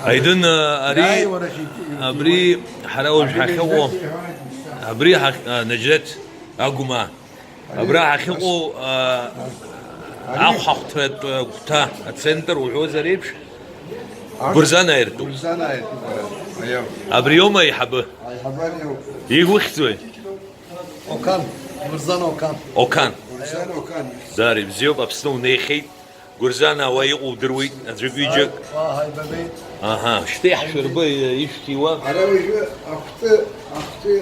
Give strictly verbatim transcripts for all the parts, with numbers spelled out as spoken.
Аидын, ари, абри ҳара уажә ҳахьыҟоу, абри ҳахь-, а, Наџьреҭ Агәма, абра ҳахьыҟоу, а, ахәҳахәҭратә гәҭа, ацентр уҳәозар еиԥш, Гәырзанаа иртәуп. Гәырзанаа иртәуп, ара. Аиау. Абри иоума аиҳабы? Аиҳабы ари ауп. Игәыхьӡои? Окан. Гәырзана Окан. Окан. Гәырзана Окан. Даара ибзиоуп, Аԥсны унеихьеит. Гәырзана уа иҟоу удыруеит, аӡәык-ҩыџьак. Уа, уа, ҳаибабеит. Аҳа, шьҭа иаҳшәырба, ишәҭиуа. Ара уажәы акәты, акәты,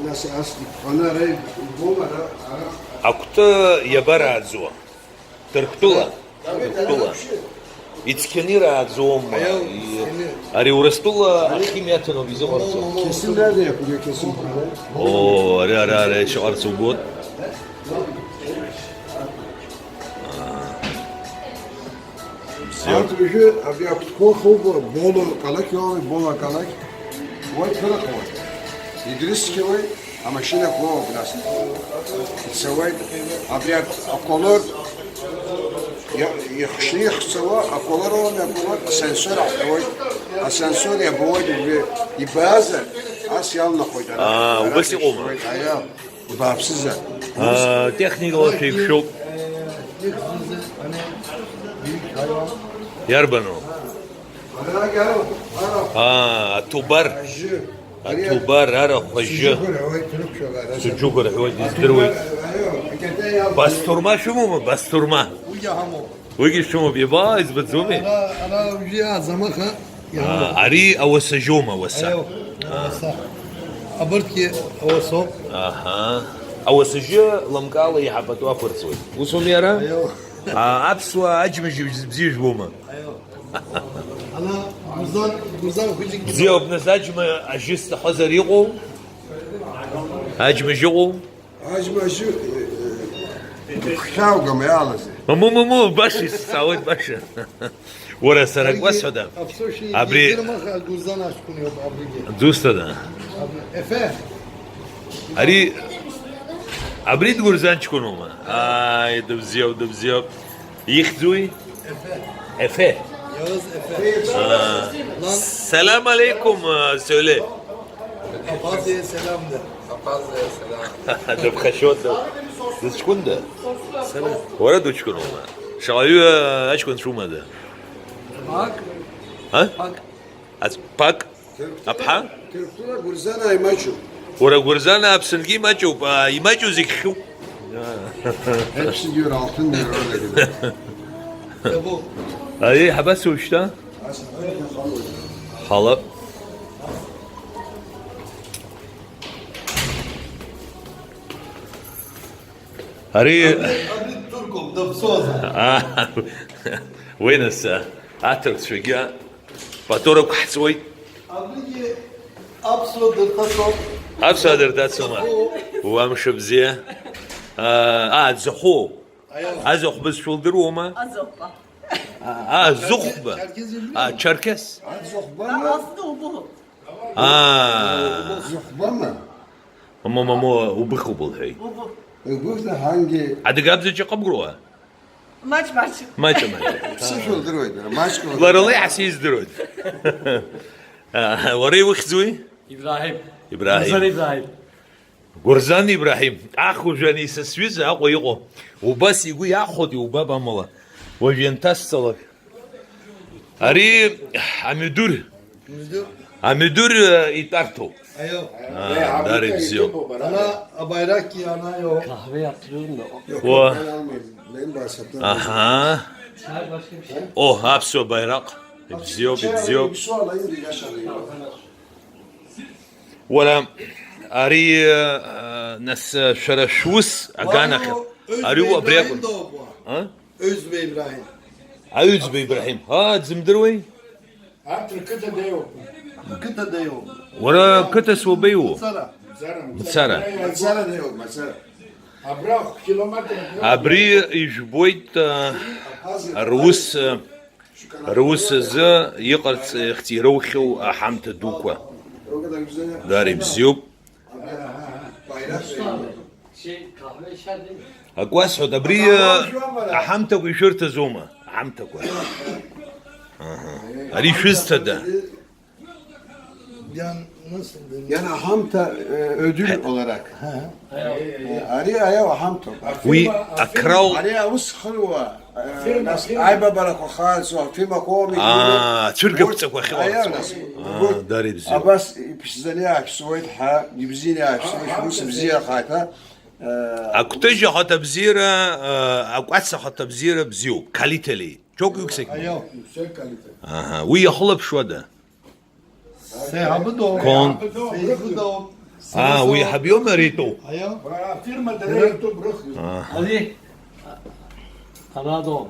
нас, ас, ана ара иббом, ара, ара. Акәты иабарааӡуа? Ҭырқәтәыла. Ҭырқәтәыла. Ицқьаны ирааӡом. Аиау, и-, ицқьаны. Ари Урыстәыла ахимиаҭаноуп изыҟарҵо. Кесым надо, я куда кесым продаю. О, ари, ари, ари, шаҟа арҵугоит. Бзиоуп. Арҭ уажәы абри акәтқәа хубо, Боло қалақь иоуеит, Боло ақалақь. Уа ҭырхуеит. Идрыцқьауеит, амашьынақәа ыҟоуп нас. Ицауеит. Абри акәт-, акәалыр иа-, ихшны ихцауа, акәалыр ыҟами, акәалыр асансор аҳәауеит. Асансор иабауеит, уажәы ибаазар, ас иалнахуеит ара. Аа, ара убас иҟоума? Ишьуеит, аиа. Бааԥсызар. Аа, техникала шәеиқәшәоуп. Иарбану? Аа, аҭубар. Аҭубар, арахә ажьы. Сыџьуқәа рҳәоит, издыруеит. Бастурма шәымоума, бастурма? Уигьы шәымоуп, иаба, избаӡомеи? Ара, ара уажәы азамаха. Аа, ари ауасажьоума, ауаса? Аио, ауаса. Абарҭгьы ауасоуп. Аҳа. Ауасажьы лымкаала еиҳа пату ақәырҵоит. Усоуми ара? Аио. Аа, аԥсуаа аџьмажь бз-, бзиа жәбома? Аио. Ана, Гәырзан, Гәырзан хәыҷык. Бзиоуп, нас аџьма ажьы сҭахозар иҟоу? Аџьмажь ыҟоу? Аџьмажьы, э, э, хьаугама иаалазеи? Маму, маму, баша исцаауеит, баша. Уара, сара акы уасҳәода? Абри идырмаха Гәырзан аҷкәын иоуп абригьы. Дусҭада? Абри, Ефе. Ари, абри дгәырзан ҷкәыноума? Ааи, дыбзиоуп, дыбзиоуп. Ихьӡуи? Ефе. Ефе. Иауз Ефе. Аа. Лан. Салам алейкум, э, сёле. Абазиа салам да. Абазиа салам. Дыԥхашьоит, дызҷкәында? Салам. Уара дуҷкәыноума? Шаҟаҩы, э, аҷкәынцәа умада? Пак. А? Пак. Аӡ-, пак? Аԥҳа? Ҭырқәтәыла Гәырзанаа имаҷуп. Уара Гәырзанаа Аԥсынгьы имаҷуп, аа, имаҷу зегь хьуп. Аԥсынгьы уара алтын миллион. Ари, ҳабацо уажәшьҭа? Ас ҳалоуп. Ҳалап. Ари, абри, абри дҭырқәоуп, даԥсуазар. Аа, уи нас, аҭырқәцәагьы пату рықәҳҵоит. Абригьы аԥсуа дырҭацоуп. Аԥсуа дырҭацома? Аӡахәы. Уа мшыбзиа. Аа, аа, аӡахәы. Аио. Аӡахә бызшәа лдыруома? Аӡахәба. Аа, аа, зыхәба. Чаркез ибжьы. Аа, чаркез. Аӡахәбама? Аҟәа зны убыхуп. Аа. Зыхәбама? Мамо, мамо, убыхуп лҳәеит. Убых. Убыхны ҳангьы. Адыгабзаҿ иҟамгәыруа? Маҷ, маҷ. Маҷ, маҷ. Ԥсышәа лдыруеит, маҷк лдыруеит. Лара леиҳа сиздыруеит. А, уара иухьӡуи? Ибраҳим. Ибраҳим. Гәырзан Ибраҳим. Гәырзан Ибраҳим. Ахәажәани са сҩыза Аҟәа иҟоу. Убас игәы иахәоит, иубап амала. Уажә ианҭасҵалак. Ари амҩадур. Амҩадур, э, итәарҭоуп. Аио. Аа, дара ибзиоуп. Ана абайрақьгьы ана иоуп. Kahve yaptırıyorum da o. Уа. Аҳа. О, аԥсуа байраҟ. Ибзиоуп, ибзиоуп. Уара, ари, э, нас, э, шәара шәус аганахьа. Ари абри акәын. А? Аҩӡба Ибраҳим. Аҩӡба Ибраҳим. Аа, дзымдыруеи? Арҭ рқыҭа деиуоуп. Рқыҭа деиуоуп. Уара қыҭас уабеиуоу? Мцара. Мцара. Мцара деиуоуп, Мцара. Абра хә километр. Абри ижәбоит, а, рус, а, рус азы иҟарҵахьц ироухьоу аҳамҭа дуқәа. Дара ибзиоуп. Акы уасҳәоит, абри, э, аҳамҭақәа ишәырҭазоума? Аҳамҭақәа. Ари шәызҭада? Иан, нас, иан аҳамҭа, э, ödül olarak. Ари аиау аҳамҭоуп. Уи акрау. Ари аус хыруа, э, нас, аибабарақәа хаарцо, афирмақәа. Аа, ацәыргақәҵақәа ахьыҟарҵо. Аиау, нас, дара ибзиоуп. Абас иԥшӡаны иааԥсуеит ҳәа, ибзианы иааԥсуеит, шәус бзиахааит ҳәа, э, акәтыжь ахаҭабзиара, э, акәац ахаҭабзиара бзиоуп, калители. Џьоук ҩык сагьмоуит. Аиау. Аҳа, уи иахылаԥшуада? Сеиҳабыдоу. Кон. Сеиҳабыдоу. Аа, уи иаҳабиоума ари итәоу? Аиау. Афирма дара иртәуп рыхҩык. Аҳа. Ари, арадоу.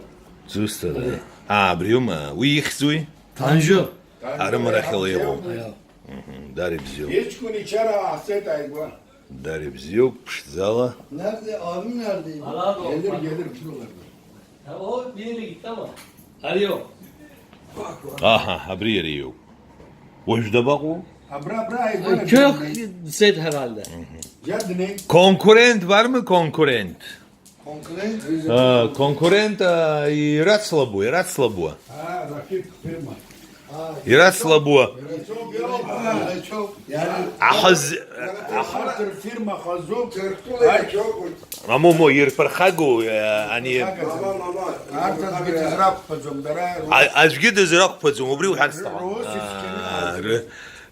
Зусҭада? Аа, абриоума? Уи ихьӡуи? Танжы. Арымарахьала иҟоу. Аиау. Мгм, дара ибзиоуп. Иҷкәын ичара ааҳсеит ааигәа. Дара ибзиоуп, ԥшӡала. Nerede? Abim neredeydi? Aradoo. Gelir, gelir, kilo verdi. Tamam, o bir yere gitti ama. Arıyor. Aha, абри иара иоуп. Уажә дабаҟоу? Абра, абра, ааигәа. Çok set herhalde. Ҷаднеи. Конкурент бармы, конкурент? Конкурент? Э, конкурент, э, ирацлабуа, ирацлабуа. А, Рафик фирма. Ирацлабуа. Ирацоуп, иоуп. Аха з-, аха фирма хазуп. Амомо, ирԥырхагоу, э, ани. Арҭ аӡәгьы дызрақәԥаӡом, дара. А-, аӡәгьы дызрақәԥаӡом, убри уҳәарц сҭахын. Рус ицқьаны. Аа, ры-,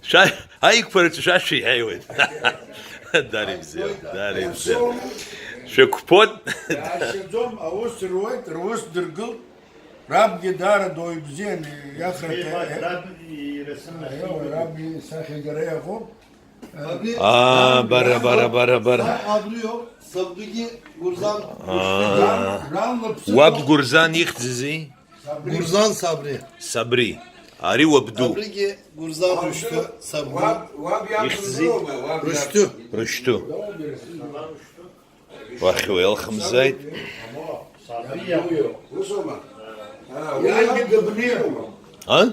шәа-, аиқәԥараҿы шәа шәиҳәеиуеит. Дари бзиоуп, дари бзиоуп. Шәықәԥон. Иаашьаӡом, аус руеит, рус дыргылт. Рабгьы даара доуи бзиан, иахраҭа. Раб ирацәаны. Аио, раб исахьагара иаӷоуп. Абри, аа, бара, бара, бара, бара. Саб абриоуп, сабдугьы Гурзан. Аа. Ран, ран лыԥсы. Уаб Гурзан ихьӡызеи? Гурзан Сабри. Сабри. Ари уабду. Абригьы Гурзан Рушьту, сабду. Уаб, уаб иакәын. Ихьӡызеи? Рушьту. Рушьту. Уахьуеилхымзааит. А?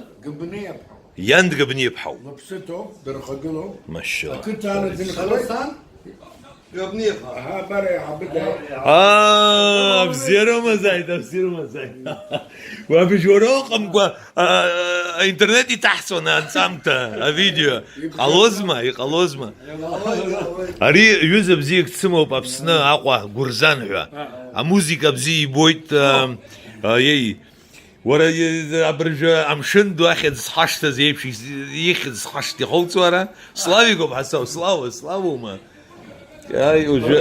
Иан Габниа-ԥҳа. Лыԥсы ҭоуп, дырхагылоуп. Машьыла. Ақыҭа ала дынхоит. Габниа-ԥҳа. Аҳа, абар аиҳабы дааит. Аа, абзиара умазааит, абзиара умазааит. Уабыжь уара уҟамкәа, а, аинтернет иҭаҳҵон анҵамҭа, авидео. Иҟалозма, иҟалозма? Ари ҩыза бзиак дсымоуп Аԥсны Аҟәа Гәырзан ҳәа. Амузыка бзиа ибоит, а, а, иеи. Уара, и-, абыржәы амшын ду ахьӡ зхашҭыз еиԥш ис-, ихьӡ зхашҭ иҟауҵо ара? Славик ауп ҳасау, Слава, Славоума? Иааи, уажәы.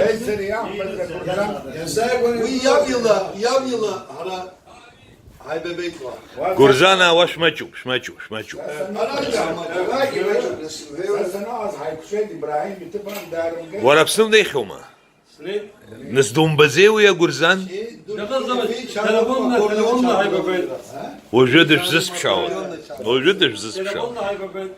Уи иаб ила, иаб ила, ҳара Ҳаибабеит уа. Гурзана, уа шәмаҷуп, шәмаҷуп, шәмаҷуп. Уара Аԥсны унеихьоума? Нас думбаӡеи уи агурзан? Уажәы дышәзысԥшаауеит. Уажәы дышәзысԥшаауеит.